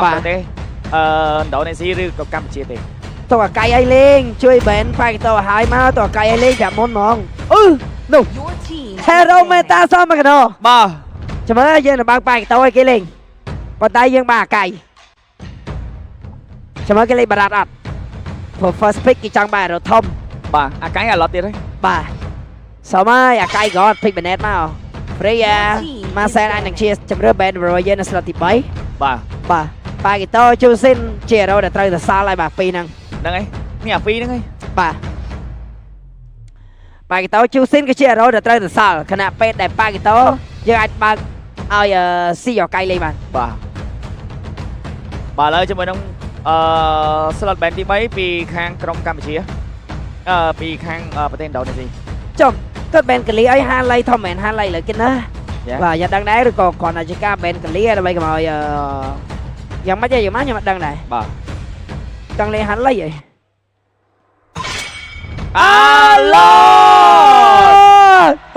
ប្រទេសឥណ្ឌូនេស៊ីឬក៏កម្ពុជាទេ តោះអាកៃឲ្យលេងជួយ ban ប៉ាគីតូឲ្យហើយមកតោះអាកៃឲ្យលេងប្រាប់មុនហ្មងអឺនោះ Your team is Hero banning. Meta សមមកកណោ បាទ ចាំមើលយើងនឹងបើកប៉ាគីតូឲ្យគេលេងប៉ុន្តែយើងបើកអាកៃចាំមើលគេលេងបារ៉ាត់អត់ព្រោះ first pick គេចង់បាន hero ធំ បាទអាកៃអាឡត់ទៀតហើយ បាទសមហើយអាកៃក៏ pick Bennett មក Freya ម៉ាសែនអាចនឹងជាជំរឿ ban របស់យើងនៅ slot ទី3 បាទ បាទប៉ាគីតូជូស៊ីនជា hero ដែលត្រូវតែសល់ហើយបាទពីរហ្នឹង ហ្នឹងហើយនេះអាពីរហ្នឹងហើយ បាទប៉ាគីតូជូស៊ីនគឺជា hero ដែលត្រូវតែសល់ខណៈពេលដែលប៉ាគីតូយើងអាចបើកឲ្យស៊ីឱកៃលេងបាន បាទបាទឥឡូវជាមួយនឹងអឺ slot ban ទី3ពីខាងក្រុមកម្ពុជាពីខាងប្រទេសឥណ្ឌូនេស៊ី ចុះគាត់ ban កលីឲ្យហាលៃធំមែនហាលៃលើគេណា យ៉ា បាទយ៉ាងដឹងដែរឬក៏គ្រាន់តែជាការ ban កលីដើម្បីកុំឲ្យយ៉ាងម៉េចយ៉ាងម៉េចខ្ញុំអត់ដឹងដែរ បាទ ចង់លេងហាលៃអី អាឡូ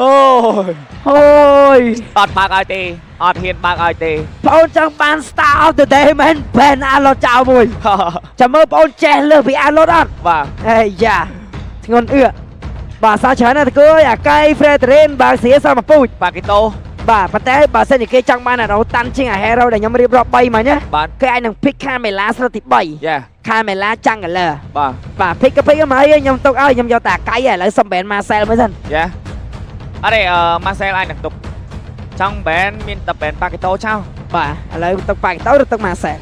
អូយ អូយ អត់បើកឲ្យទេអត់ហ៊ានបើកឲ្យទេ បងអូនចង់បាន Star of the Day មែន ban អាឡូចោលមួយចាំមើលបងអូនចេះលើសពីអាឡូអត់ បាទ អេយ៉ាធ្ងន់អឿបាទសោះច្រើនណាស់តគួយអាកៃ Fredrin បើសៀសមពូជ បាគីតូ បាទប៉ុន្តែបើសិនជាគេចង់បានអារ៉ូតាន់ជាងអា Hero ដែលខ្ញុំរៀបរាប់3មិញណា បាទ គេអាចនឹង pick Camela ស្រុតទី3 យ៉ា Camela Jungler បាទ បាទ pick ក៏ pick មកហើយខ្ញុំទុកឲ្យខ្ញុំយកតែអាកៃឥឡូវសុំ ban Marcel មួយសិន យ៉ាអរេអឺម៉ាសែលអាចនឹងទុកចង់បែនមានតែបែនបាគីតូចោល បាទឥឡូវទុកប៉ាគីតូឬទុក Marcel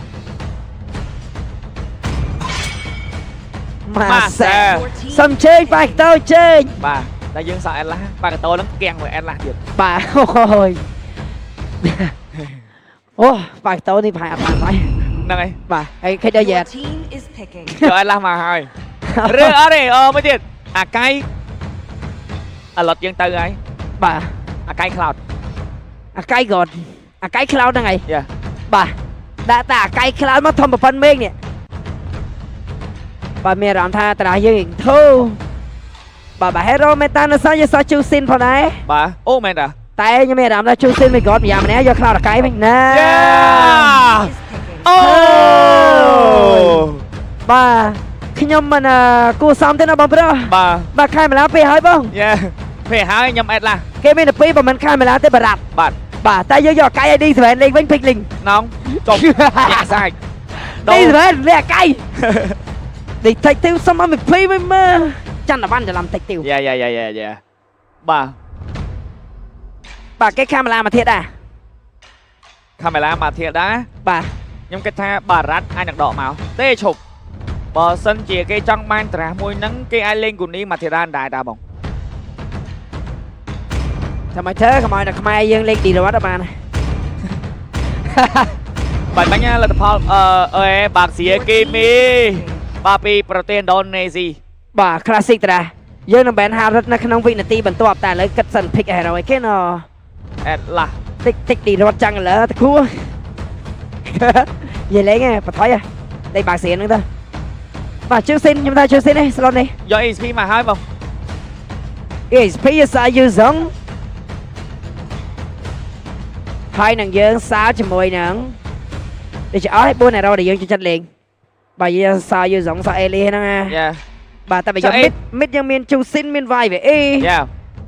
Marcel Your team សុំជើញប៉ាគីតូជើញ បាទតែយើងសក់អែតឡាបាគីតូហ្នឹងគៀងមួយអែតឡាទៀត បាទអូយអូប៉ាគីតូនេះប្រហែលអត់បានហើយ ហ្នឹងហើយ បាទហើយឃើញដល់ Your យ៉ែត team is picking. យកអែតឡាមកហើយឬអត់ទេអឺមួយទៀតអាកៃអាឡុតយើងទៅហើយ បាទ អាកៃ cloud អាកៃគាត់អាកៃ cloud ហ្នឹងហើយ យ៉ា បាទដាក់តែអាកៃ cloud មកធំប្រប៉ុនមេឃនេះបាទមានអារម្មណ៍ថាតារាយើងធូបាទបាទ Hero Meta នៅសល់យើងសល់ជូស៊ីនផងដែរ បាទអូមែនតា តែខ្ញុំមានអារម្មណ៍ថាជូស៊ីនមិនគាត់ម្យ៉ាងម្នាក់យក cloud អាកៃវិញណា យ៉ា Is picking. អូ បាទខ្ញុំមិនគួសមទេណាបងប្រុស បាទ បាទខែម្ល៉េះពេលហើយបង យ៉ាពេលហើយខ្ញុំអែតឡា គេមានតែពីរបើមិនខែម្ល៉េះទេបារ៉ាត់ បាទ បាទតែយើងយកអាកៃ ID 7លេងវិញ pick លីង ណងចុំញាក់សាច់ D7 លេងអាកៃ Detective សុំ MVP វិញមើលច័ន្ទវ៉ាន់ច្រឡំ Detective យ៉ាយ៉ាយ៉ាយ៉ាយ៉ាបាទ បាទគេកាមេឡាមកទៀតដែរ កាមេរ៉ាមកធៀដា បាទ ខ្ញុំគិតថាបារ៉ាត់អាចនឹងដកមកទេឈប់បើសិនជាគេចង់បានត្រាស់មួយហ្នឹងគេអាចលេងគូនីមកធៀដាដែរតាបង ចាំឲ្យធ្វើកុំឲ្យតែខ្មែរយើងលេងឌីរត់បាន បាទបាញ់លទ្ធផលអឺអេបាក់សៀ Your គី team មី is picking. បាទពីប្រទេសឥណ្ឌូនេស៊ី បាទ classic តាយើងនឹងបែនហារិតនៅក្នុងវិនាទីបន្ទាប់តែឥឡូវគិតសិន pick hero ឲ្យគេណ អេតឡា តិចតិចឌីរត់ចាំងលើតគួ និយាយលេងឯងបថុយលេងបាក់សៀហ្នឹងទៅបាទជឿស៊ីនខ្ញុំថាជឿស៊ីននេះ slot នេះ យក ESP មកហើយបង ESP សាយូសុងហើយនឹងយើងសាជាមួយនឹងដូចជាអស់4 hero ដែលយើងចូលចិត្តលេងបាទយើងសាយូសុងសាអេលីហ្នឹងណា យ៉ា បាទតែបើយើង mid mid យើងមានជូស៊ីនមាន YVE យ៉ា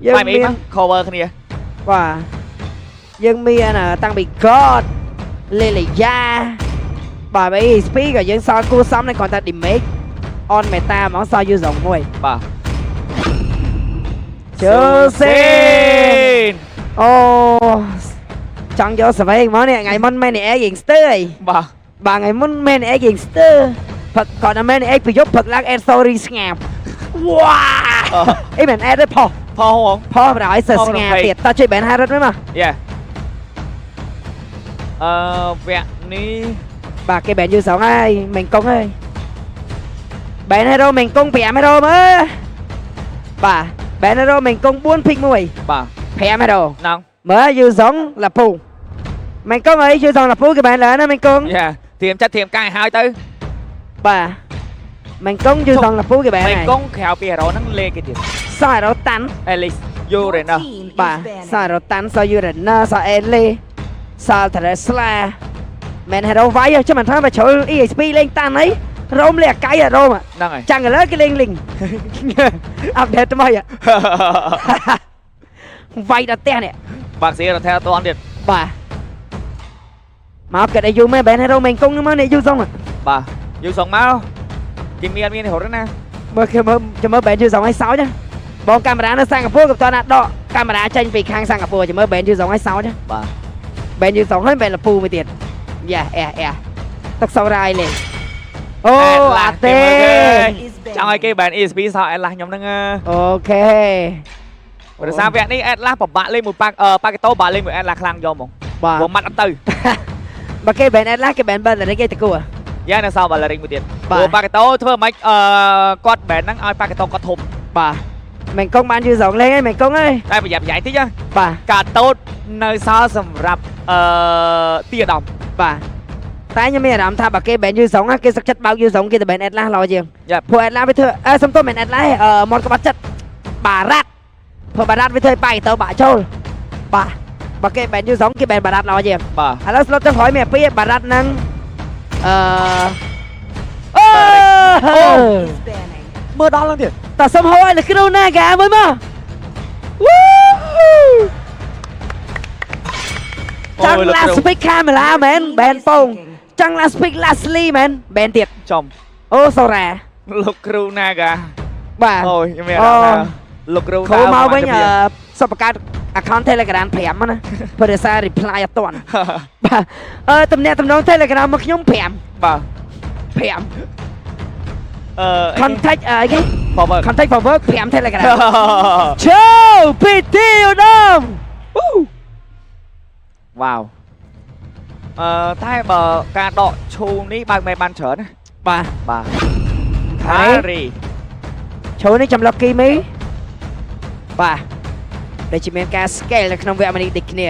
យើង បាយ មាន cover គ្នា បាទយើងមានតាំងពី God Lilia បាទបើ ESP ក៏យើងសល់គូសំនឹងគ្រាន់តែ damage on meta ហ្មងសល់យូសុងមួយ បាទ ជូស៊ីន អូចង់យកសវែងមកនេះថ្ងៃមុនមែននេះឯងយើងស្ទើរ បាទ បាទថ្ងៃមុនមែននេះឯងយើងស្ទើរផឹកគាត់តែមែននេះឯងប្រយុទ្ធផឹកឡើងអេត sorry ស្ងាប់វ៉ាអីមែនអេតទេផុស ផោហង ផុសប្រហែលសើស្ងាប់ទៀតតើជួយបែនហារិតមើលមក យ៉ាអឺវគ្គនេះ បាទគេបែនយូរសងហើយមេងកុងហើយបែនហេរ៉ូមេងកុង5ហេរ៉ូមើលបាទបែនហេរ៉ូមេងកុង4 pick 1 បាទ 5ហេរ៉ូ ណង មើលយូរសងឡាពូមេងកុងអីយូរសងឡាពូគេបែនឡើងណាមេងកុង យ៉ាត្រៀមចិត្តត្រៀមកាយឲ្យហើយទៅ បាទមេងកុងយូរសងឡាពូគេបែន មេ ហើយ កុងក្រៅពីហេរ៉ូហ្នឹងលេគេទៀត សោះហេរ៉ូតាន់ អេលីសយូ Your រេណា team is បាទ banning. សោះហេរ៉ូតាន់សោះយូរ៉ាណាសោះអេលេសោះថេរ៉េស្លា មែន hero វាយចាំមិនថាបើជ្រុល EXP លេងតាន់អីរោមលេងអាកៃអារោម ហ្នឹងហើយ ចាំងឥឡូវគេលេងលីង update ថ្មីវាយដល់ផ្ទះនេះ បាក់សៀរថែអត់តាន់ទៀត បាទមកគិតឲ្យយូរមែនបែន hero មេងគង់ហ្នឹងមកនេះយូរសង បាទយូរសងមកគេមានមានរត់ណា មើលគេមើលចាំមើលបែនយូរសងឲ្យសោចណាបងកាមេរ៉ានៅសិង្ហបុរីក៏តណាដកកាមេរ៉ាចេញពីខាងសិង្ហបុរីចាំមើលបែនយូរសងឲ្យសោចណា បាទ បែនយូរសងហើយបែនលពូមួយទៀតយ៉ាអែអែទឹកសោរាយលេងអូអាទេ Is ចង់ឲ្យ banning. គេ ban ESP សោ Atlas ខ្ញុំហ្នឹង អូខេ ព្រោះសារវគ្គនេះ Atlas ពិបាកលេងមួយប៉ាប៉ាកេតូបាក់លេងមួយ Atlas ខ្លាំងយកហ្មង បាទ ព្រោះម៉ាត់អត់ទៅ បើគេបែនអេតឡាគេបែនបើតែគេតគួរ យ៉ានៅសល់ Valerian មួយទៀត បាទ ព្រោះប៉ាកេតូធ្វើមិនអឺគាត់ ban ហ្នឹងឲ្យប៉ាកេតូគាត់ធំ បាទមេងកងបានយូរសងលេងហើយមេងកងអើយ តែប្រយ័ត្នប្រយែងតិចណា បាទ កាតូតនៅសល់សម្រាប់អឺទីអាដាម បាទតែខ្ញុំមានអារម្មណ៍ថាបើគេបែនយូរសងគេសុខចិត្តបើកយូរសងគេទៅបែនអេតឡាល្អជាង យ៉ា ព្រោះអេតឡាវាធ្វើអឺសុំទោសមិនអេតឡាទេអឺមាត់ក្បាត់ចិត្តបារ៉ាត់ព្រោះបារ៉ាត់វាធ្វើឲ្យប៉ៃទៅបាក់ចូលបាទបើគេបែនយូរសងគេបែនបារ៉ាត់ល្អជាង បាទ ឥឡូវស្លុតចុងក្រោយមានពីរបារ៉ាត់នឹងអឺអូ Is banning. មើលដល់ហ្នឹងទៀត តើសុំហូរឲ្យលោកគ្រូណាកាមួយមកវូចង់ last pick camera មែន Team បែន is ពង picking. ចង់ last pick lastly មែនបែនទៀត ចំ អូសូរ៉ា លោកគ្រូណាកា បាទ អូយខ្ញុំមានអារម្មណ៍ថាលោកគ្រូ គ្រូមកវិញអឺ ដើរ សុបបង្កើត account Telegram 5ណាព្រោះដោយសារ reply អត់ទាន់បាទអឺតំណាក់តំណង Telegram មកខ្ញុំ5 បាទ 5 អឺ contact អីគេ forward contact forward 5 Telegram ជោ PT ឧត្តម វ៉ាវអឺតែបើការដកឈូនេះបើកមេបានច្រើនណា បាទ បាទ ហា ហារី ឈូនេះចម្លុកគីមីបាទដែលជាមានការ scale នៅក្នុងវគ្គនេះដូចគ្នា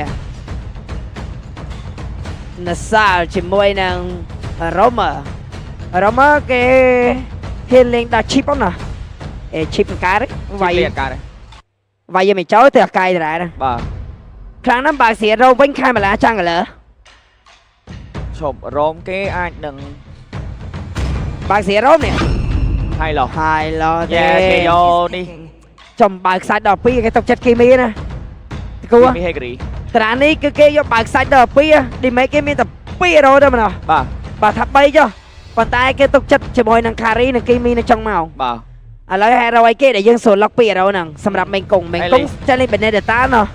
ណាសាលជាមួយនឹង Roma Roma គេហ៊ានលេងដល់ chip ហ្នឹងណាអេ chip កើតវាយ លៀនកើត វាយមិនចូលទៅអាកាយដដែលណា បាទ ខ្លាំងណាស់បើសៀរ៉ូវិញខែម៉ាឡាចាំងកលើ ឈប់រោមគេអាចនឹង បើសៀរ៉ូនេះ ហៃឡោះ ហើយឡទេ យេគេយក Is នេះ picking. ចំបើកខ្សាច់ដល់2គេទុកចិត្តគីមីណាគួរ មីហេក្រី ត្រានេះគឺគេយកបើកខ្សាច់ដល់2ឌីមេគេមានតែ2រ៉ូទេម្ដង បាទ បាទថា3ចុះប៉ុន្តែគេទុកចិត្តជាមួយនឹងខារីនិងគីមីនៅចុងម៉ោង បាទ ឥឡូវហេរ៉ូអីគេដែលយើងសូលុក2រ៉ូហ្នឹងសម្រាប់មេងកុងមេងកុងចាស់លេងបេណេដេតាណោះ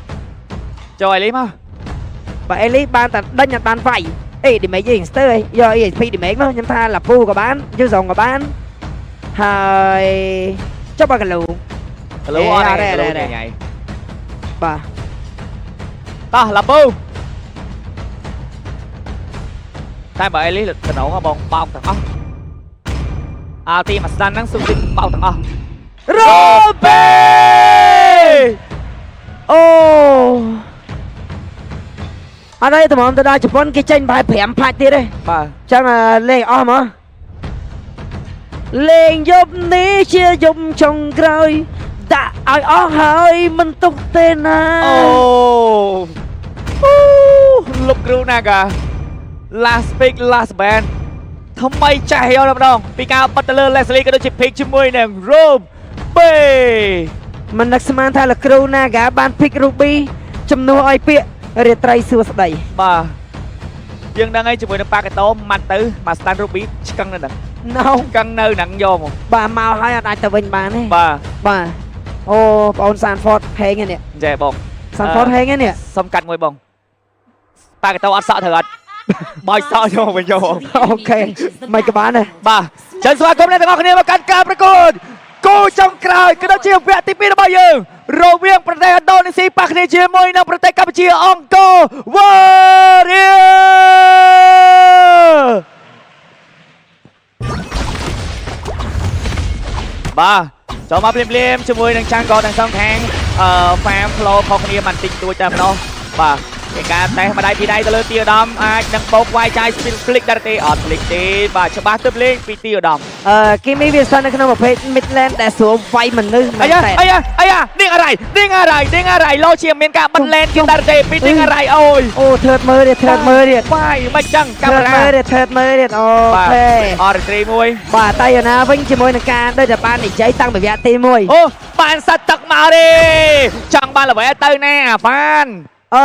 ចូលអេលីមក បើអេលីបានតែដេញអត់បានវាយអេឌីមេយើងស្ទើរយក EXP ឌីមេមកខ្ញុំថាឡាពូក៏បានយូសងក៏បានហើយចុះបើកាលូ គីឡូអត់ទេគីឡូញ៉ៃ បាទ តោះឡាពូតែបើអេលីតំណងបងបោកទាំងអស់អាទីមួយស្ដានហ្នឹងស៊ូស៊ីបោកទាំងអស់ រ៉ូបេអូអត់ទេតម្រាំទៅដល់ជប៉ុនគេចេញប្រហែល5ផាច់ទៀតទេ បាទ ចឹងលេងអស់មកលេងយប់នេះជាយប់ចុងក្រោយដាក់ឲ្យអស់ហើយមិនទុកទេណា អូអូលោកគ្រូណាកា last pick last band ថ្មីចាស់យកតែម្ដងពីការបិទទៅលើ Leslie ក៏ដូចជា pick ជាមួយនឹង Robe មិននឹកស្មានថាលោកគ្រូណាកាបាន pick Ruby ជំនួសឲ្យពាក្យរាត្រីសួស្តី បាទយើងដឹងហើយជាមួយនឹងប៉ាកេតូម៉ាត់ទៅមក stand Ruby ឆ្កឹងនៅហ្នឹង ណៅ ឆ្កឹងនៅហ្នឹងយកមក បាទមកហើយអត់អាចទៅវិញបានទេ បាទ បាទអូបងអូនសានហ្វតហេងនេះ ចេះបង សានហ្វតហេងនេះ សុំកាត់មួយបងប៉ាកេតូអត់សក់ត្រូវអត់ បោចសក់យកវិញយក OK មិនក៏បានដែរ បាទចឹងស្វាគមន៍អ្នកទាំងអស់គ្នាមកកាន់ការប្រកួតគូចុងក្រោយក៏ដូចជាវគ្គទី2របស់យើងរវាងប្រទេសឥណ្ឌូនេស៊ីប៉ះគ្នាជាមួយនឹងប្រទេសកម្ពុជាអង្គរ Warrior បាទចូលមកភ្លាមៗជាមួយនឹងចាំងកទាំងសងខាងអឺ farm flow ខុសគ្នាបន្តិចតួចតែម្ដងបាទ គេការតេស្តម្ដាយពីដៃទៅលើទីឧត្តមអាចនឹងបោកវាយចាយ spin flick ដែរទេអត់ flick ទេបាទច្បាស់ទើបលេងពីទីឧត្តម អឺគីមីវាស្ថិតនៅក្នុងប្រភេទ mid lane ដែលស្រួលវាយមនុស្សមែ អាយ៉ា នតើ អាយ៉ាអាយ៉ានាងអរៃនាងអរៃនាងអរៃលោជាមានការបិទលេនជាងដែរទេពីនាងអរៃអូយ អូធើតមើលទៀតធើតមើលទៀត បាយមិនចឹងកា ធើ មេរ៉ា តមើលទៀតធើតមើលទៀតអូ បាទ ខេ អរត្រីមួយ បាទតែយ៉ាងណាវិញជាមួយនឹងការដូចតែបាននិយាយតាំងពីវគ្គទី1 អូបានសត្វទឹកមកទេចង់បានល្វែទៅណាអាហ្វាន អឺ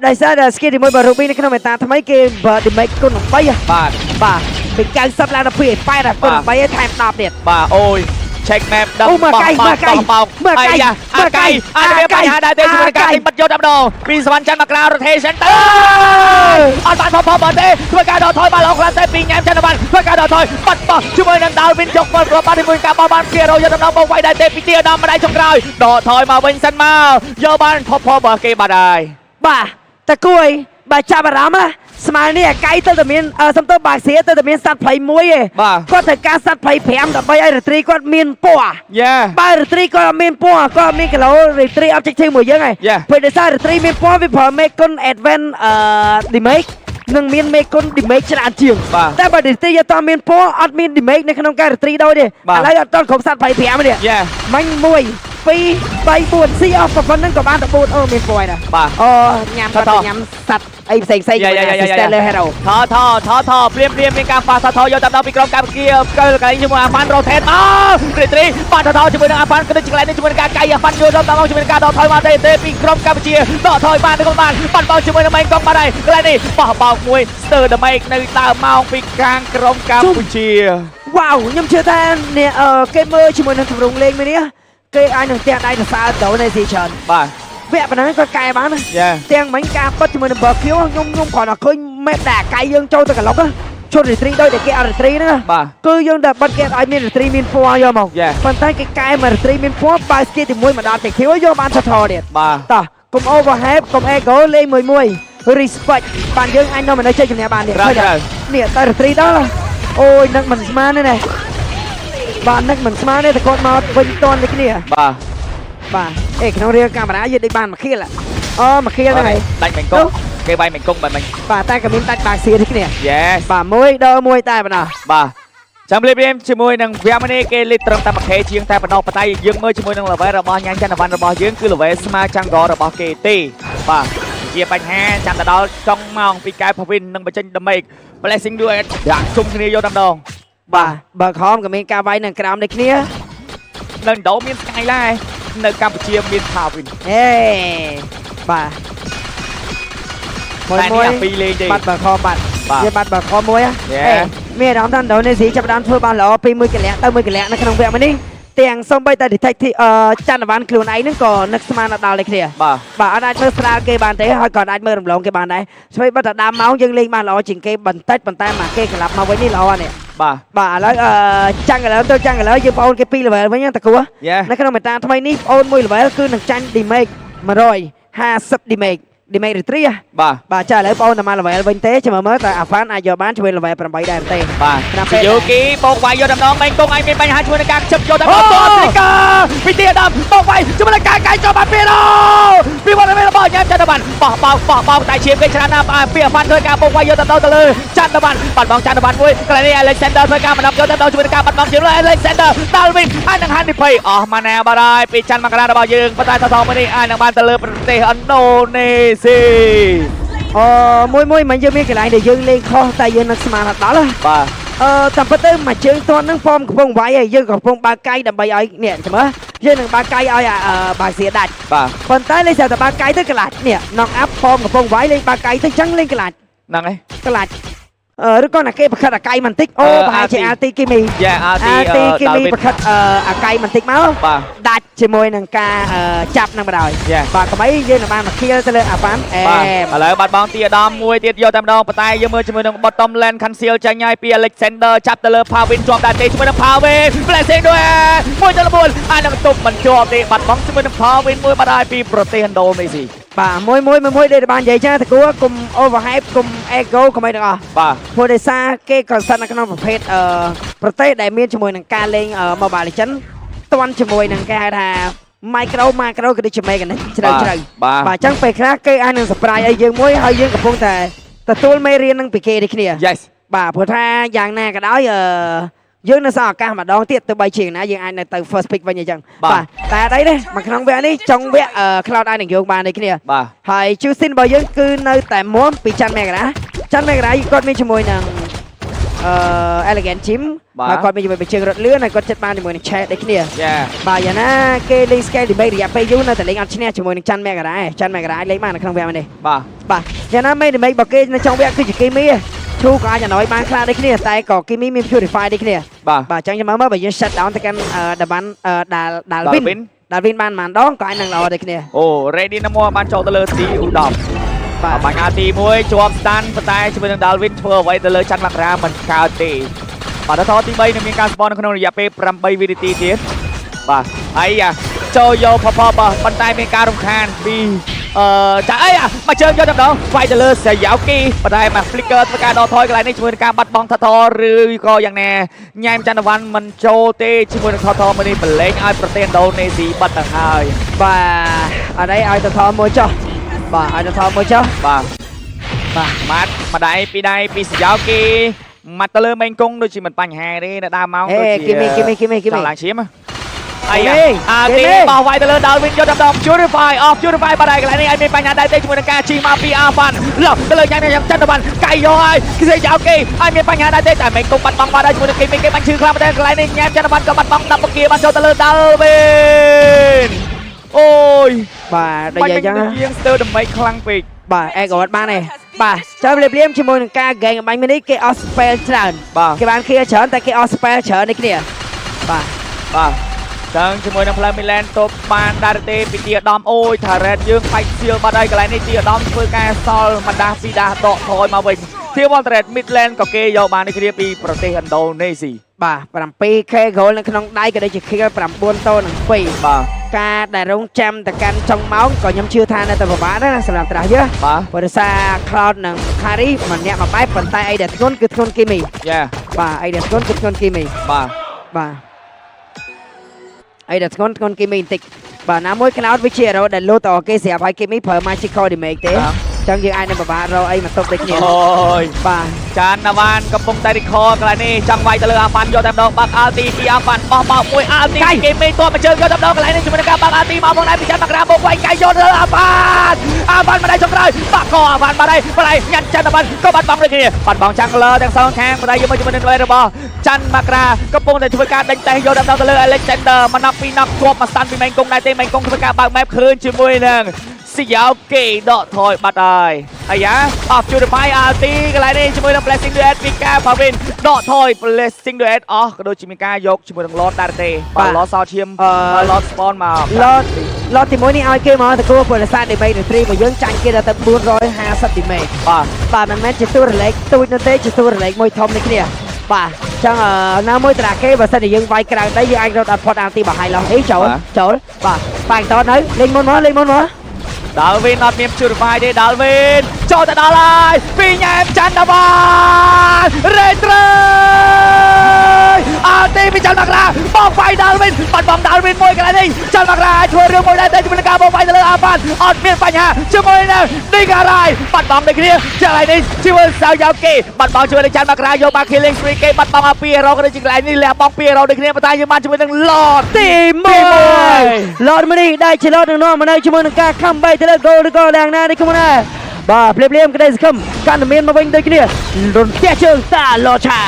ដោយសារតែ skill ទី1របស់ Ruby នៅក្នុងមេតាថ្មីគេបើ damage គុណ8ហ៎ បាទ បាទពី90ឡើងដល់2 8ដល់គុណ8ឲ្យថែម10ទៀត បាទអូយ check map ដឹង អូមកកៃមកកៃ បោក មកកៃ អាយ៉ាអាកៃអា មកកៃ មានបញ្ហាដែរទេជាមួយនឹងការ អាកៃ ទិញបិទយកតែម្ដងពីសវណ្ណច័ន្ទមកក្រៅ rotation ទៅអត់បានផផទេធ្វើការដកថយបានល្អខ្លាំងតែពីញ៉ែមច័ន្ទបានធ្វើការដកថយបាត់បោះជាមួយនឹងដាល់វិនយកបលគ្រាប់បានជាមួយការបោះបានពីរយកដំណងបោកវាយដែរទេពីទីឧត្តមម្ដាយចុងក្រោយដកថយមកវិញសិនមកយកបានផផរបស់គេបាត់ហើយ បាទតគួយបាទចាប់អារម្មណ៍ណាស្មើនេះអាកៃទៅតែមានអឺសំទោសបាក់សៀទៅតែមានសត្វភ័យមួយឯង បាទ គាត់ត្រូវការសត្វភ័យ5ដើម្បីឲ្យរាត្រីគាត់មានពណ៌ យ៉ា បើរាត្រីគាត់អត់មានពណ៌គាត់អត់មានគីឡូរាត្រី objective មួយយើងឯង Yeah. ពេលដោយសាររាត្រីមានពណ៌វាប្រើមេគុណ advance អឺ damage និងមានមេគុណ damage ច្រើនជាង បាទ តែបើរាត្រីអត់តមានពណ៌អត់មាន damage នៅក្នុងការរាត្រីដូចទេឥ បាទ ឡូវអត់តគ្រប់សត្វភ័យ5ទេ យ៉ា មាញ់1 2 3 4ស៊ីអស់ប៉ុណ្្នឹងក៏បានតែ4អូមានពណ៌ដែរ បាទ អូញ៉ាំ ថថ គាត់ទៅញ៉ាំសត្វអីផ្សេងផ្សេង យ៉ាយ៉ាយ៉ាយ៉ា Stellar Hero ថថថថភ្លាមភ្លាមមានការប៉ះថថយកតាមដល់ពីក្រុមកម្ពុជាកើកន្លែងជាមួយអាហ្វាន់រ៉ូថេតមកត្រីត្រីប៉ះថថជាមួយនឹងអាហ្វាន់ក៏ដូចជាកន្លែងនេះជាមួយនឹងការកៃអាហ្វាន់យកតាមដល់ជាមួយនឹងការដកថយមកទេទេពីក្រុមកម្ពុជាដកថយបានឬក៏បានបាត់បោជាមួយនឹងម៉ៃកុងបាត់ហើយកន្លែងនេះបោះបោកមួយស្ទើរដើម្បីនៅដើមម៉ោងពីខាងក្រុមកម្ពុជា វ៉ាវខ្ញុំជឿថាអ្នកអឺគេមើលជាមួយនឹងទម្រង់លេងមួយនេះគេអាចនឹងផ្ទះដៃសរសើរទៅនៅស៊ីច្រើន បាទ វគ្គប៉ុណ្ណឹងគាត់កែបានណា យ៉ា ទាំងមិញការប៉ັດជាមួយនឹង Barbecue ខ្ញុំខ្ញុំគ្រាន់តែឃើញមេតែអាកៃយើងចូលទៅក្លុកណាឈុតរីត្រីដោយតែគេអត់រីត្រីហ្នឹងណា បាទ គឺយើងតែបិទគេអត់ឲ្យមានរីត្រីមានពណ៌យកមក Yeah. ប៉ុន្តែគេកែមករីត្រីមានពណ៌បើស្គីទី1មកដល់តែខៀវយកបានថថទៀត បាទ តោះកុំ overhype កុំ ego លេងមួយមួយ respect បានយើងអាចនាំមនុស្សជ័យជំនះបាននេះ ត្រូវត្រូវ នេះតែរីត្រីដល់អូយនឹកមិនស្មានទេណាបាទនឹកមិនស្មានទេតែគាត់មកវិញតន់ដូចគ្នា បាទ បាទអេក្នុងរៀលកាមេរ៉ាយើងដូចបានមួយខៀលអូមួយខៀលហ្នឹងហើយ ដាច់មេងកុងគេវាយមេងកុងបែបមិញ បាទតែក៏មានដាច់បាក់សៀដូចគ្នា Yes បាទមួយដល់មួយតែប៉ុណ្ណោះ បាទចាំលេបរៀមជាមួយនឹងវគ្គនេះគេលេខត្រឹមតែមួយខេជាងតែប៉ុណ្ណោះប៉ុន្តែយើងមើលជាមួយនឹង level របស់ញ៉ាំច័ន្ទវណ្ណរបស់យើងគឺ level ស្មើចាំងករបស់គេទេបាទជាបញ្ហាចាំទៅដល់ចុងម៉ោងពីកែផវិននឹងបញ្ចេញ damage blessing ด้วยដាក់ជុំគ្នាយកតែម្ដង បាទបើខំក៏មានការវាយនឹងក្រោមដូចគ្នា នៅឥណ្ឌូមាន Sky ដែរនៅកម្ពុជាមាន Pavin ហេបាទមួយ តែ មួយ នេះអាពីរលេងទេ បាត់បើខំបាត់ បាទ វាបាត់បើខំមួយហ៎ Yeah. អេមានអារម្មណ៍ថាឥណ្ឌូនេស៊ីចាប់ផ្ដើមធ្វើបានល្អពីមួយកលៈទៅមួយកលៈនៅក្នុងវគ្គមួយនេះទាំងសំបីតែ detective អឺចន្ទវណ្ណខ្លួនឯងហ្នឹងក៏នឹកស្មានដល់ដូចគ្នា បាទ បាទអត់អាចមើលស្រាលគេបានទេហើយក៏អាចមើលរំលងគេបានដែរស្វីបើតែដើមម៉ោងយើងលេងបានល្អជាងគេបន្តិចប៉ុន្តែមកគេក្លាប់មកវិញនេះល្អណាស់នេះ បាទ បាទឥឡូវអឺចាំងឥឡូវទៅចាំងឥឡូវយើងបងអូនគេ2 level វិញណាតកួរ យ៉ា នៅក្នុងមេតាថ្មីនេះបងអូនមួយ level គឺនឹងចាញ់ damage 150 damage damage រីហ៎ បាទ បាទចាឥឡូវបងអូនតែមក level វិញទេចាំមើលតើអាហ្វានអាចយកបានជួយ level 8ដែរទេ បាទ តាមពេល យូគីបោកវាយយកតែម្ដងមេងកុងឯងមានបញ្ហាជាមួយនឹងការខ្ជិបយកតែម្ដងតអហ្វ្រិកាពីទីអាដាមបោកវាយជាមួយនឹងការកាយចូលបានពីរោពីវត្តមានរបស់ញ៉ាំចន្ទបានបោះបោកបោះបោកតែឈាមគេច្រើនណាស់បាទពីអាហ្វាន់ធ្វើការបោកវាយយកតែម្ដងទៅលើចន្ទបានបាត់បង់ចន្ទបានមួយកន្លែងនេះ Alexander ធ្វើការបណ្ដាប់យកតែម្ដងជាមួយនឹងការបាត់បង់ជាង Alexander ដាល់វិញអាចនឹងហានិភ័យអស់ម៉ាណាបាត់ហើយពីចន្ទមករារបស់យើងប៉ុន្តែថថមួយនេះអាចនឹងបានទៅលើប្រទេសឥណ្ឌូនេស៊ី អូមួយមួយមិនយើងមានកន្លែងដែលយើងលេងខុសតែយើងនឹងស្មានដល់ណា បាទ អឺតាមពិតទៅមួយជើងទាន់ហ្នឹងហ្វមកំពុងវាយហើយយើងកំពុងបើកកៃដើម្បីឲ្យនេះចាំមើលយើងនឹងបើកកៃឲ្យអាអឺបាសៀដាច់ បាទ ប៉ុន្តែលេងស្រាប់តែបើកកៃទៅក្លាច់នេះ knock up ហ្វមកំពុងវាយលេងបើកកៃទៅចឹងលេងក្លាច់ ហ្នឹងហើយ ក្លាច់អឺឬក៏ណាគេប្រខិតអាកៃបន្តិចអូ អឺ ប្រហែលជា RT អាទីគីមី យ៉ាអាទី អាទីគី ដាល់វិញ មីប្រខិតអឺអាកៃបន្តិចមក បាទ ដាច់ជាមួយនឹងការអឺចាប់នឹងបណ្ដោយ យ៉ា បាទកុំអីយើងនឹងបានមកខៀលទៅលើអាហ្វានអេ បាទឥឡូវបាត់បង់ទីឧត្តមមួយទៀតយកតែម្ដងប៉ុន្តែយើងមើលជាមួយនឹង bottom lane cancel ចាញ់ហើយពី Alexander ចាប់ទៅលើ Pavin ជាប់ដែរទេជាមួយនឹង Pavin blessing ด้วย1ទៅ9អានឹងទប់មិនជាប់ទេបាត់បង់ជាមួយនឹង Pavin មួយបាត់ហើយពីប្រទេសឥណ្ឌូនេស៊ី បាទមួយមួយមួយមួយដែលបាននិយាយចាតកួរកុំ overhype កុំ ego កុំអីទាំងអស់ បាទ ព្រោះដោយសារគេក៏ស្ថិតនៅក្នុងប្រភេទអឺប្រទេសដែលមានជាមួយនឹងការលេងអឺ Mobile Legends ទាន់ជាមួយនឹងគេហៅថា micro macro ក៏ដូចជា mechanic ជ្រៅជ្រៅ បាទ បាទអញ្ចឹងពេលខ្លះគេអាចនឹង surprise ឲ្យយើងមួយហើយយើងកំពុងតែទទួលមេរៀននឹងពីគេដូចគ្នា Yes បាទព្រោះថាយ៉ាងណាក៏ដោយអឺយើងនៅសល់ឱកាសម្ដងទៀតទៅបីជាងណាយើងអាចនៅទៅ first pick វិញអញ្ចឹង បាទ តែអត់អីទេមកក្នុងវគ្គនេះចុងវគ្គអឺ Cloud អាចនឹងយកបានដូចគ្នា បាទ ហើយ Justin របស់យើងគឺនៅតែមុំពីច័ន្ទមករាច័ន្ទមករាគាត់មានជាមួយនឹងអឺ Elegant Gym បាទ ហើយគាត់មានជាមួយបញ្ជើងរត់លឿនហើយគាត់ចិត្តបានជាមួយនឹង Chat ដូចគ្នា យ៉ា បាទយ៉ាងណាគេលេង scale damage រយៈពេលយូរនៅតែលេងអត់ឈ្នះជាមួយនឹងច័ន្ទមករាឯងច័ន្ទមករាអាចលេងបាននៅក្នុងវគ្គនេះ បាទ បាទយ៉ាងណាមេ damage របស់គេនៅចុងវគ្គគឺជាគីមីឈូក៏អាចអណយបានខ្លះដូចគ្នាតែក៏គីមីមាន purify ដូចគ្នា បាទ បាទអញ្ចឹងចាំមើលមើលបើយើង shut down ទៅកាន់ដាវ៉ាន់ដាល់ដាល់វិនដាល់វិនបានប៉ុន្មានដងក៏អាចនឹងល្អដូចគ្នា អូ ready ណាស់មកបានចូលទៅលើទីឧត្តម បាទ បាញ់អាទី1ជាប់ stand ប៉ុន្តែជាមួយនឹង Dalvin ធ្វើអ្វីទៅលើច័ន្ទមករាមិនកើតទេបាទដល់ទី3នឹងមានការ spawn នៅក្នុងរយៈពេល8វិនាទីទៀតបាទហើយយ៉ាចូលយកផផបាទប៉ុន្តែមានការរំខានពីអឺចាអីមកជើងយកតែម្ដងវាយទៅលើសាយ៉ៅគីប៉ុន្តែមក flicker ធ្វើការដកថយកន្លែងនេះជាមួយនឹងការបាត់បង់ថថឬក៏យ៉ាងណាញ៉ែមច័ន្ទវ័នមិនចូលទេជាមួយនឹងថថមួយនេះប្រឡែងឲ្យប្រទេសឥណ្ឌូនេស៊ីបាត់ទៅហើយ បាទអត់អីឲ្យទៅថមួយចុះបាទឲ្យទៅថមួយចុះ បាទ បាទ ម៉ាត់ម្ដាយពីរដៃពីសយោគីម៉ាត់ទៅលើមេងគង់ដូចជាមិនបញ្ហាទេនៅដើមម៉ោង ហេ ដូចជា គីមីគីមីគីមីគីមី ចង់ឡើងឈាមអី គីមី អាទី គីមី បោះវាយទៅលើដល់វិញយកតែម្ដង Purify អស់ Purify បាត់ហើយកន្លែងនេះឲ្យមានបញ្ហាដែរទេជាមួយនឹងការជិះមកពីអាហ្វាន់ឡោះទៅលើញ៉ាំញ៉ាំចន្ទវ៉ាន់កៃយកហើយគេយោគេឲ្យមានបញ្ហាដែរទេតែមេងគង់បាត់បង់បាត់ហើយជាមួយនឹងគីមីគេបាញ់ឈឺខ្លាំងមែនទែនកន្លែងនេះញ៉ាំចន្ទវ៉ាន់ក៏បាត់បង់10បគាបានចូលទៅលើដល់វិញអូយ បាទដូច បាញ់ និយាយអញ្ចឹងណា យើងស្ទើរដើម្បីខ្លាំងពេក បាទអេក៏អត់បានដែរបាទចាំភ្លាមភ្លាមជាមួយនឹងការ gang បាញ់នេះគេអស់ spell ច្រើន បាទ គេបាន clear ច្រើនតែគេអស់ spell ច្រើននេះគ្នាបាទ បាទចឹងជាមួយនឹងផ្លូវមីឡែនទប់បានដែរទេពីទីឧត្តមអូយថារ៉េតយើងបាច់សៀលបាត់ហើយកន្លែងនេះទីឧត្តមធ្វើការសល់ម្ដាស់ពីរដាស់ដកថយមកវិញទីវ៉ាល់ត្រេតមីដឡែនក៏គេយកបាននេះគ្នាពីប្រទេសឥណ្ឌូនេស៊ី បាទ 7K goal នៅក្នុងដៃក៏ដូចជា kill 9តនឹង2 បាទ ការដែលរងចាំទៅកាន់ចុងម៉ោងក៏ខ្ញុំជឿថានៅតែពិបាកដែរណាសម្រាប់ត្រាស់យើ បាទ ព្រោះដោយសារ Cloud និង Carry ម្នាក់មួយបែបប៉ុន្តែអីដែលធ្ងន់គឺធ្ងន់គីមី យ៉ា បាទអីដែលធ្ងន់គឺធ្ងន់គីមី បាទ បាទអីដែលធ្ងន់ធ្ងន់គីមីបន្តិចបាទណាមួយ Cloud វាជា hero ដែលលោតតគេស្រាប់ហើយគីមីប្រើ magical damage ទេ បាទ ចឹងយើងអាចនឹងពិបាករកអីមកទប់ដូចគ្នា អូយ បាទ ចានណាវ៉ានកំពុងតែ recall កន្លែងនេះចង់វាយទៅលើអាហ្វាន់យកតែម្ដងបាក់ ulti ពីអាហ្វាន់បោះបោកមួយ ulti គេមេតបមកជើងយកតែម្ដងកន្លែងនេះជាមួយនឹងការបាក់ ulti មកមកដែរពីចាន់មករាមកវាយកៃយកទៅលើអាហ្វាន់អាហ្វាន់មិនដែរចុងក្រោយបាក់កអាហ្វាន់បាត់ហើយបាត់ហើយញ៉ាត់ចាន់ណាវ៉ាន់ក៏បាត់បង់ដូចគ្នាបាត់បង់ចាំងលើទាំងសងខាងបណ្ដៃយកមកជាមួយនឹងរបស់ច័ន្ទមករាកំពុងតែធ្វើការដេញតេះយកតែម្ដងទៅលើ Alexander មកណប់ពីណប់ជាប់មកស្តាន់ពីមេងគង់ដែរទេមេងគង់ធ្វើការបើក map ឃើញជាមួយនឹងស៊ីយ៉ោគេដកថយបាត់ហើយអាយ៉ាអស់ Purify ulti កន្លែងនេះជាមួយនឹង Blessing Duet ពីការ Pavin ដកថយ Blessing Duet អស់ក៏ដូចជាមានការយកជាមួយនឹង Lord ដែរទេបាទ Lord សោឈាម Lord spawn មក Lord Lord ទី1នេះឲ្យគេមកតគួរពលសា damage 3របស់យើងចាញ់គេដល់ទៅ450 damage បាទ បាទមិនមែនជាតួរលេខទូចនោះទេជាតួរលេខមួយធំនេះគ្នាបាទចឹងអឺណាមួយតារាគេបើសិនជាយើងវាយក្រៅដីយើងអាចរត់អត់ផុតអាទីបើហើយឡោះអីចូលចូលបាទបាញ់តនៅលេងមុនមកលេងមុនមក ដល់វិញអត់មាន Purify ទេដល់វិញចូលទៅដល់ហើយពីញ៉ែមច័ន្ទវ៉ានរេត្រេអត់ទេពីច័ន្ទមករាបងវាយដល់វិញបាត់បងដល់វិញមួយកន្លែងនេះច័ន្ទមករាធ្វើរឿងមួយដែរតែជាមួយនឹងការបោកវាយទៅលើអាហ្វានអត់មានបញ្ហាជាមួយនឹងឌីការ៉ៃបាត់បងដូចគ្នាចន្ទនេះជាមួយសៅយ៉ៅគេបាត់បងជាមួយនឹងច័ន្ទមករាយកបាន Killing Spree គេបាត់បងអាពីរ៉ូក៏ដូចជាកន្លែងនេះលះបងពីរ៉ូដូចគ្នាប៉ុន្តែយើងបានជាមួយនឹង Lord ទី1 Lord មួយនេះដែលជា Lord នឹងនាំមកនៅជាមួយនឹងការខំបីទៅលើ goal ឬក៏យ៉ាងណានេះខ្ញុំណាបាទភ្លាមភ្លាមក្តីសង្ឃឹមកាន់តែមានមកវិញដូចគ្នារន្ទះជើងតា Lord ឆា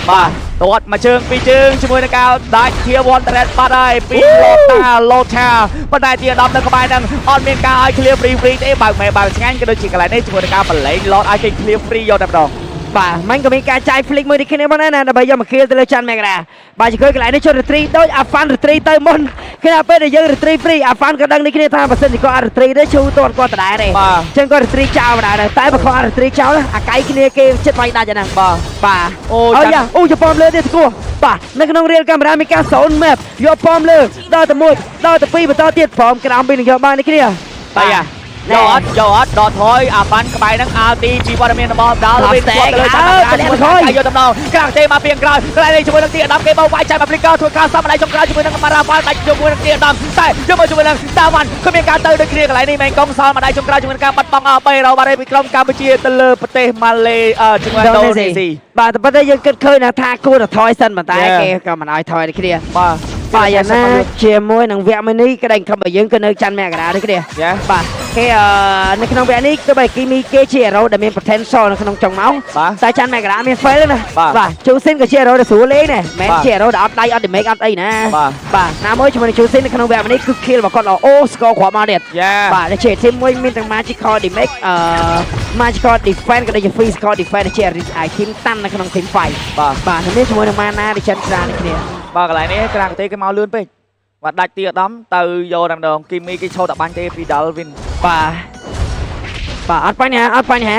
បាទទាត់មួយជើងពីរជើងជាមួយនឹងការដាច់ធាវ៉នត្រេតបាត់ហើយពីឡូតាឡូឆាប៉ុន្តែទី10នៅក្បែរហ្នឹងអត់មានការឲ្យ clear free free ទេបើកមែបើកឆ្ងាញ់ក៏ដូចជាកន្លែងនេះជាមួយនឹងការបលែងឡតឲ្យគេ clear free យកតែម្ដង បាទមិនក៏មានការចាយ flick មួយនេះគ្នាមកដែរណាដើម្បីយកមក kill ទៅលើច័ន្ទមករាបាទជាកន្លែងនេះជុត retri ដូចអាហ្វាន់ retri ទៅមុនគឺថាពេលដែលយើង retri free អាហ្វាន់ក៏ដឹងនេះគ្នាថាបើសិនជាគាត់អត់ retri ទេឈូតគាត់ដដែលទេ បាទ ចឹងគាត់ retri ចោលបណ្ដោយដែរតែបើគាត់អត់ retri ចោលអាកៃគ្នាគេចិត្តវាយដាច់អាហ្នឹង បាទ បាទ អូ អូ ចា យ៉ាអូជប៉ុនលើទៀតស្គោះបាទនៅក្នុងរៀលកាមេរ៉ាមានការសូន map យកប៉មលើដល់តែមួយដល់តែពីរបន្តទៀតព្រមក្រោមពីនឹងយកបាននេះគ្នា តែយ៉ា យកអត់យកអត់ដកថយអាប៉ាន់ក្បែរហ្នឹងអាល់ទីពីវត្តមានរបស់ដាល់វិញគាត់ទៅលើចាំបាយកតំណងក្រាក់ទេមកពីក្រោយកន្លែងនេះជាមួយនឹងទីអាដាមគេបោវាយចាយមកព្លីកធ្វើការសំម្ដាយចុងក្រោយជាមួយនឹងម៉ារ៉ាហ្វាល់ដាច់ជាមួយនឹងទីអាដាមតែយកមកជាមួយនឹងតាវ៉ាន់គឺមានការទៅដូចគ្នាកន្លែងនេះមេងកុងសល់ម្ដាយចុងក្រោយជាមួយនឹងការបាត់បង់អស់3រ៉ូបាត់ពីក្រុមកម្ពុជាទៅលើប្រទេសម៉ាឡេជាមួយឥណ្ឌូនេស៊ី។ បាទតែប៉ុន្តែយើងគិតឃើញថាគួរតែថយសិនប៉ុន្តែគេក៏មិនឲ្យថយដូចគ្នា។ បាទ បាទយ៉ាងណាជាមួយនឹងវគ្គមួយនេះក្តីខំបើយើងក៏នៅច័ន្ទមករាដូចគ្នា។ យ៉ា បាទគេអឺនៅក្នុងវគ្គនេះគឺបើគីមីគេជា hero ដែលមាន potential នៅក្នុងចុងម៉ោង បាទ តែច័ន្ទមករាមាន fail ណា។ បាទ បាទជូស៊ីនក៏ជា hero ដែលស្រួលលេងដែរមិនមែន បាទ ជា hero ដែលអត់ដៃអត់ damage អត់អីណា។ បាទ បាទណាមួយជាមួយនឹងជូស៊ីននៅក្នុងវគ្គនេះគឺ kill របស់គាត់ល្អអូ score គ្រាប់មកទៀត។ យ៉ា បាទដែលជា team មួយមានទាំង magical damage magical defense ក៏ដូចជា physical defense ដែលជា item តាន់នៅក្នុង team fight។ បាទ បាទនេះជាមួយនឹង mana ដែលចិនច្រើនដូចគ្នា។ បាទកន្លែងនេះក្រាក់ទេគេមកលឿនពេកបាទដាច់ទីអាដាមទៅយកតែម្ដងគីមីគេឈោតតែបាញ់ទេពី Dalvin។ បាទបាទអត់បញ្ហាអត់បញ្ហា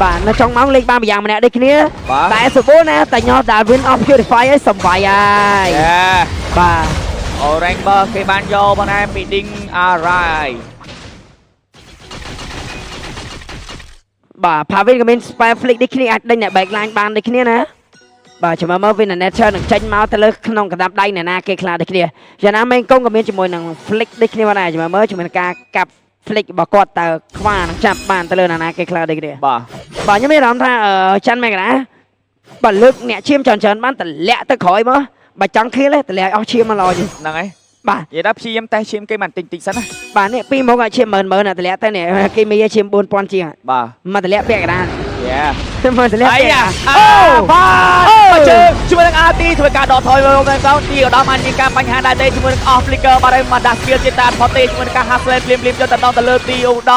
បាទនៅចុងម៉ោងលេខបានម្យ៉ាងម្នាក់ដូចគ្នា។ បាទ តែសបូណាតែញោះ Darwin អស់ Purify ហើយសំវាយហើយ យ៉ា បាទ Orange Buff គេបានយកមកដែរពី Ding Arai។ បាទ Pavin ក៏មាន spell flick ដូចគ្នាអាចដេញអ្នក backline បានដូចគ្នាណាបាទចាំមើល Win Nature នឹងចេញមកទៅលើក្នុងកណ្ដាប់ដៃអ្នកណាគេខ្លះដូចគ្នាយ៉ាងណាមេងកុងក៏មានជាមួយនឹង flick ដូចគ្នាមកដែរចាំមើលជាមួយនឹងការកាប់ flick របស់គាត់តើខ្វានឹងចាប់បានទៅលើអ្នកណាគេខ្លះដូចគ្នា។ បាទ បាទខ្ញុំមានអារម្មណ៍ថាអឺច័ន្ទមករាបើលើកអ្នកឈាមច្រើនច្រើនបានតម្លាក់ទៅក្រោយមកបើចង់ខៀលទេតម្លាក់ឲ្យអស់ឈាមមកល្អជាង ហ្នឹងហើយ បាទ និយាយថាព្យាយាមតេស្តឈាមគេមិនតិចតិចសិនណា។ បាទនេះពីរមកឲ្យឈាមម៉ឺនម៉ឺនតម្លាក់ទៅនេះគេមានឈាម4000ជាង បាទ មកតម្លាក់ពាក់កណ្ដាល យ៉ា មកតម្លាក់ អា ពាក់កណ្ដាល អូបាទមកជើងជាមួយនឹង RT ធ្វើការដកថយមកវិញទៅទីឧត្តមអាចមានការបញ្ហាដែរទេជាមួយនឹង off flicker បាទហើយមកដាស់ស្ពីលជាតាផតទេជាមួយនឹងការ Haslet ភ្លាមភ្លាមយកទៅដល់ទៅលើទីឧត្ត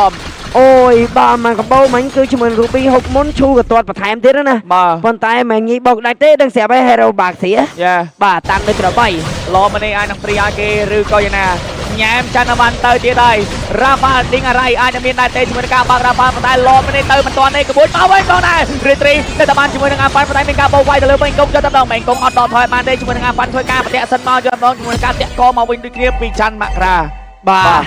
ម អូយបាទមកកម្បោមិញគឺជាមួយនឹង Ruby ហុកមុនឈូក៏ទាត់បន្ថែមទៀតណា បាទ ប៉ុន្តែមិនងាយបោកដាច់ទេដឹងស្រាប់ហើយ Hero បាក់សៀ យ៉ា បាទតាមដូចក្របី ឡមនេះអាចនឹងព្រីឲ្យគេឬក៏យ៉ាងណាញ៉ែមច័ន្ទវ៉ាន់ទៅទៀតហើយរ៉ាហ្វាល់ឌីងអារ៉ៃអាចនឹងមានដែរទេជាមួយនឹងការបើករ៉ាហ្វាល់ប៉ុន្តែឡមនេះទៅមិនទាន់ទេក្បួនមកវិញផងដែររីត្រីនៅតែបានជាមួយនឹងអាប៉ាន់ប៉ុន្តែមានការបោកវាយទៅលើមេងកុងយកតែម្ដងមេងកុងអត់ដកថយបានទេជាមួយនឹងអាប៉ាន់ធ្វើការប្រតាក់សិនមកយកម្ដងជាមួយនឹងការតាក់កមកវិញដូចគ្នាពីច័ន្ទមករា។ បាទ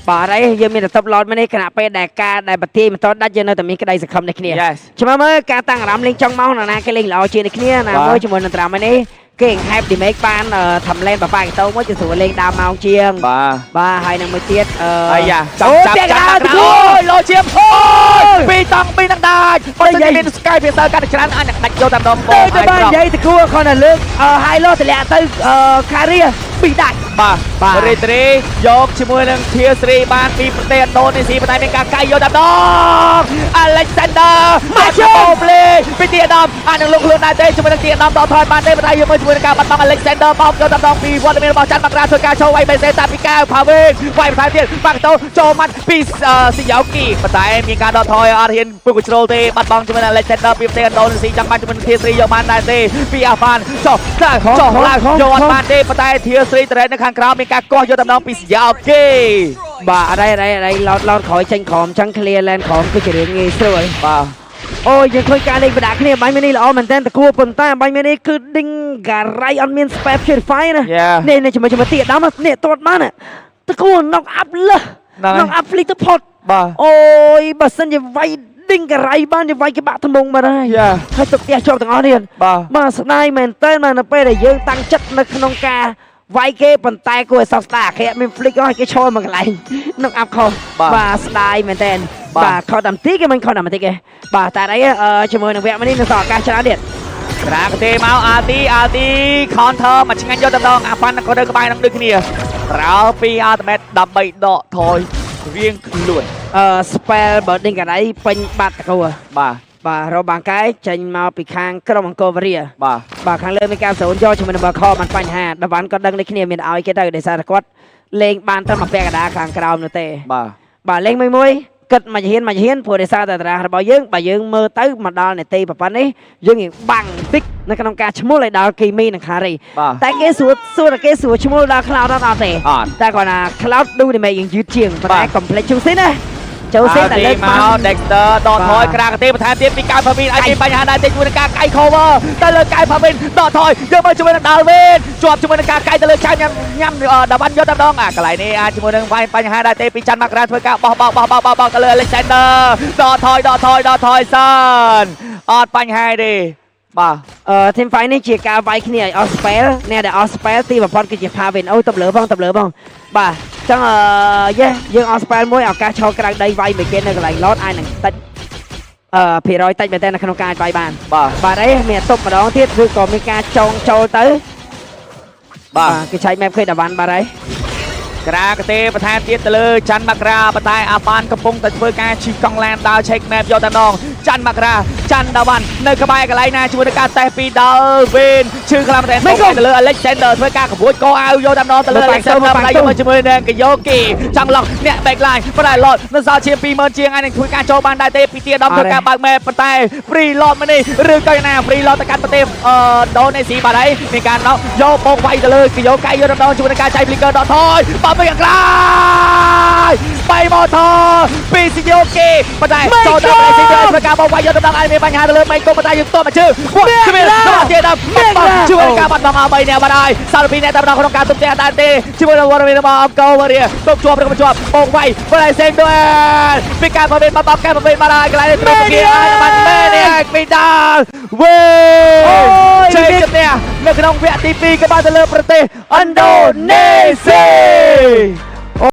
បាទអីយើងមានតែតបឡតមួយនេះខណៈពេលដែលការដែលប្រទាយមិនតដាច់យើងនៅតែមានក្តីសង្ឃឹមនេះគ្នា។ Yes ចាំមើលការតាំងអារម្មណ៍លេងចង់មកណាណាគេលេងល្អជាងនេះគ្នាណាមួយជាមួយនឹងត្រាំនេះគេហែប damage បានធ្វើលេនបបាកតោមួយជាស្រួលលេងដើមម៉ោងជាង បាទ បាទហើយនឹងមួយទៀតអឺ អាយ៉ាចាប់ចាប់ចាប់អូយលោជាមអូយពីរតង់ពីរនឹងដាច់បើសិនជាមាន Sky ភាសាកាន់តែច្រើនអាចនឹងដាច់យកតែម្ដងប ទៅ ង ទៅបាននិយាយទៅគួរគាត់តែលើកអឺ high low តម្លាក់ទៅអឺ carrier ពីរដាច់ បាទ បាទ រីត្រីយកជាមួយនឹងធាស្រីបានពីប្រទេសឥណ្ឌូនេស៊ីប៉ុន្តែមានការកាយយកតែម្ដង Alexander មកចូលភ្លេពីទីអាដាមអាចនឹងលុកខ្លួនដែរទេជាមួយនឹងទីអាដាមដកថយបានទេប៉ុន្តែយកមើលជាមួយនឹងការបាត់បង់ Alexander បោកយកតែម្ដងពីវត្តមានរបស់ច័ន្ទមករាធ្វើការចូលវាយបេសេតាពីកែវផាវិញវាយបន្ថែមទៀតបាក់តោចូលម៉ាត់ពីស៊ីយ៉ៅគីប៉ុន្តែមានការដកថយអត់ហ៊ានពុកជ្រុលទេបាត់បង់ជាមួយនឹង Alexander ពីប្រទេសឥណ្ឌូនេស៊ីចង់បានជាមួយនឹងធាស្រីយកបានដែរទេពីអាហ្វានចុះឡើងចុះឡើងយកអត់បានទេប៉ុន្តែធាស្រីតរ៉េនៅខាងក្រោមមានការកោះយកតែម្ដងពីស៊ីយ៉ៅគី បាទអត់អីអត់អីអត់អីឡោតឡោតក្រោយចេញក្រោមអញ្ចឹង clear lane ក្រោមគឺជារឿងងាយស្រួល បាទ អូយយើងឃើញការលេងបដាក់គ្នាបាញ់មីនេះល្អមែនតើតគួរប៉ុន្តែបាញ់មីនេះគឺឌីងការ៉ៃអត់មាន spell purify ណា។ យ៉ា នេះនេះជាមួយជាមួយទីអាដាមនេះទាត់បានតគួរ knock up លើស ហ្នឹងហើយ knock up flick ទៅផុត បាទ អូយបើសិនជាវាយឌីងការ៉ៃបានជាវាយគេបាក់ថ្មងបាត់ហើយ យ៉ា ហើយទុកផ្ទះជាប់ទាំងអស់នេះ បាទ បាទស្ដាយមែនតើបាទនៅពេលដែលយើងតាំងចិត្តនៅក្នុងការវាយគេប៉ុន្តែគួរឲ្យសោកស្ដាយអាគេអត់មាន flick អស់គេឈរមកកន្លែងនឹងអាប់ខុសបាទស្ដាយមែនតើបាទខុសតាមទីគេមិនខុសតាមតិចទេបាទតែអីអឺជាមួយនឹងវគ្គនេះនៅសល់ឱកាសច្រើនទៀត ក្រាកទេមកអាទីអាទី counter មកឆ្ងាញ់យកតែម្ដងអាប៉ាន់ក៏នៅក្បែរនឹងដូចគ្នាប្រើពី ultimate ដើម្បីដកថយរៀងខ្លួន អឺ spell បើដេញកណ្ដៃពេញបាត់តកួរ បាទ បាទរបាងកែចេញមកពីខាងក្រុមអង្គរវរី បាទ បាទខាងលើមានការសូនយកជាមួយនឹងបើខมันបញ្ហាដវ៉ាន់ក៏ដឹងដូចគ្នាមានឲ្យគេទៅដោយសារតែគាត់លេងបានត្រឹមមួយពាក់កណ្ដាលខាងក្រោមនោះទេ បាទ បាទលេងមួយមួយគិតមួយហ៊ានមួយហ៊ានព្រោះដោយសារតែតារាងរបស់យើងបើយើងមើលទៅមកដល់នាទីប៉ុណ្ណេះយើងរៀងបាំងតិចនៅក្នុងការឈ្មោះឲ្យដល់គីមីនិងខារី បាទ តែគេសួរសួរតែគេសួរឈ្មោះដល់ Cloud អត់អត់ទេ អត់ តែគាត់ថា Cloud ឌូនេះមិនយើងយឺតជាងប៉ុន្តែ បាទ complete ជុំស៊ីណា ចូលសេតែលើក មក បាន Dexter ដកថយក្រាកទេបន្ថែមទៀតពីកៅផាវីនអាចមានបញ្ហាដែរទេជាមួយនឹងការកៃ cover ទៅលើកៅផាវីនដកថយយកមកជាមួយនឹង Dalvin ជាប់ជាមួយនឹងការកៃទៅលើចៅញ៉ាំញ៉ាំដាវ៉ាន់យកតែម្ដងអាកន្លែងនេះអាចជាមួយនឹងបញ្ហាដែរទេពីច័ន្ទមករាធ្វើការបោះបោកបោះបោកបោកបោកទៅលើ Alexander ដកថយដកថយដកថយសិនអត់បញ្ហាទេបាទ អឺ team fight នេះជាការវាយគ្នាឲ្យអស់ spell អ្នកដែលអស់ spell ទីបំផុតគឺជា Pavin អូតបលើផងតបលើផងបាទអញ្ចឹងអឺយេយើងអស់ spell មួយឱកាសឈរក្រៅដីវាយមួយគេនៅកន្លែង lot អាចនឹងតិចអឺភាគរយតិចមែនតើនៅក្នុងការអាចវាយបាន បាទ បាទអីមានតុបម្ដងទៀតឬក៏មានការចងចូលទៅ បាទ គេឆែក map ឃើញដាវ៉ាន់បាទហើយ ក្រាកទេបន្ថែមទៀតទៅលើច័ន្ទមករាប៉ុន្តែអាប៉ានកំពុងតែធ្វើការជិះកង់ឡានដើរឆែក map យកតែម្ដងច័ន្ទមករាច័ន្ទដាវ៉ាន់នៅក្បែរកន្លែងណាជាមួយនឹងការតេស្តពីដល់វីនឈឺខ្លាំងមែនទែនទៅលើ Alexander ធ្វើការកបួចកអាវយកតែម្ដងទៅលើ Alexander ប៉ុន្តែយកមកជាមួយនឹងកយោគីចង់ឡុកអ្នក backline ប៉ុន្តែ lot នៅសល់ជា20000ជាងអាចនឹងធ្វើការចូលបានដែរទេពីទៀតដល់ធ្វើការបើក map ប៉ុន្តែ free lot មកនេះឬក៏យ៉ាងណា free lot ទៅកាន់ប្រទេសអឺដូនេស៊ីបាទហើយមានការណោយកបោកវាយទៅលើកយោកៃយកម្ដងជាមួយនឹងការចៃ flicker ដកថយបាប់វិញក្រោយបាយមកថពីស៊ីយោគេប៉ុន្តែចូលដល់ប្រទេសស៊ីធ្វើការបោកវាយយកម្ដងអាចមានបញ្ហាទៅលើមេកុំប៉ុន្តែយើងតបមកជើងវត្តគ្មានដល់ទៀតដល់ជួយការបាត់បង់អស់3នាក់បាទហើយសាល់2នាក់តែម្ដងក្នុងការទុំផ្ទះដែរទេជាមួយនឹងវត្តមានរបស់អង្គវរីទុំជាប់ឬក៏ជាប់បោកវាយប៉ុន្តែសេងដូចពីការប្រវេនបាត់បង់ការប្រវេនបាទហើយកន្លែងនេះត្រូវគេអាចបានមែននេះពីដល់វេជ័យជំនះនៅក្នុងវគ្គទី2ក៏បានទៅលើប្រទេសឥណ្ឌូនេស៊ី។